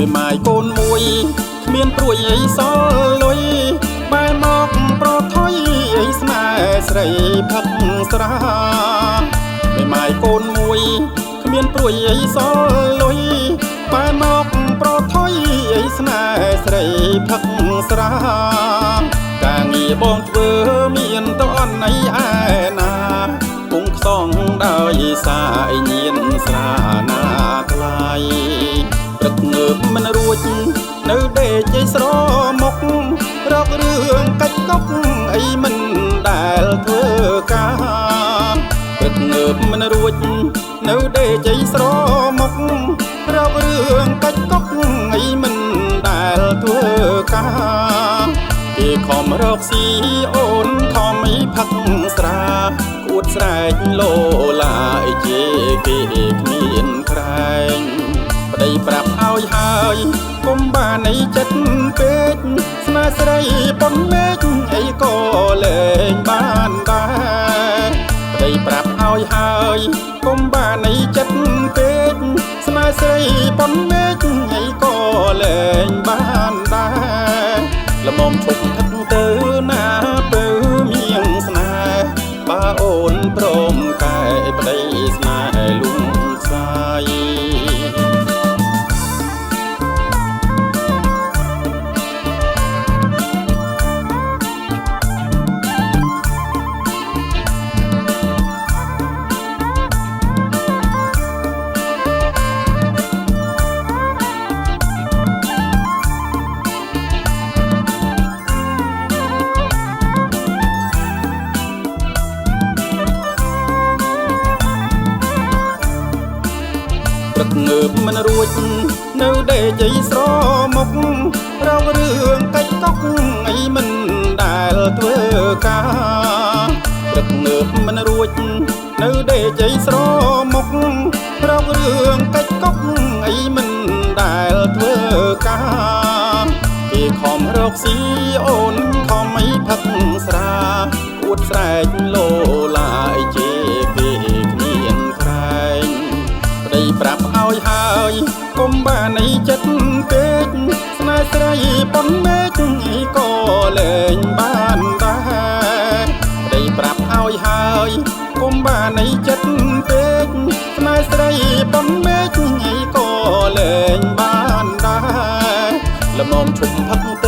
មេម៉ាយកូនមួយគ្មានព្រួយអីសល់លុយបែរមកប្រថុយអីស្នេហ៍ស្រីផឹកស្រាមេម៉ាយកូនមួយគ្មានព្រួយអីសល់លុយបែរមកប្រថុយអីស្នេហ៍ស្រីផឹកស្រាការងារបងធ្វើមានតអន់អីឯណាពុងខ្សងដោយសារអីញៀនស្រាណាថ្លៃព្រឹកងើបមិនរួចនៅដេកឯស្រមុខរករឿងកាច់កុកអីមិនដែលធ្វើការព្រឹកងើបមិនរួចនៅដេកឯស្រមុខរករឿងកាច់កុកអីមិនដែលធ្វើការគេខំរកស៊ីអូនខំអីផឹកស្រាគួតស្រែកលោឡាអីជាគេគ្មានក្រែងប្តីប្រាប់ឲ្យហើយកុំបានអីចិត្តពេកស្នេហ៍ស្រីប៉ុនមេឃអីក៏លែងបានដែរប្តីប្រាប់ឲ្យហើយកុំបានអីចិត្តពេកស្នេហ៍ស្រីប៉ុនមេឃអីក៏លែងបានដែរល្មមឈប់ផឹកទៅណាពៅមៀងស្នេហ៍បើអូនព្រមកែប្តីស្នេហ៍លួងខ្សាយព្រឹកងើបមិនរួចនៅដេកឯស្រមុខរករឿងកាច់កុកអីមិនដែលធ្វើការព្រឹកងើបមិនរួចនៅដេកឯស្រមុខរករឿងកាច់កុកអីមិនដែលធ្វើការគេខំរកស៊ីអូនខំអីផឹកស្រាគួតស្រែកលោឡាអីជាគេគ្មានក្រែងប្តីប្រាប់ឲ្យហើយកុំបានអីចិត្តពេកស្នេហ៍ស្រីប៉ុនមេឃអីក៏លែងបានដែរប្តីប្រាប់ឲ្យហើយកុំបានអីចិត្តពេកស្នេហ៍ស្រីប៉ុនមេឃអីក៏លែងបានដែរល្មមឈប់ផឹក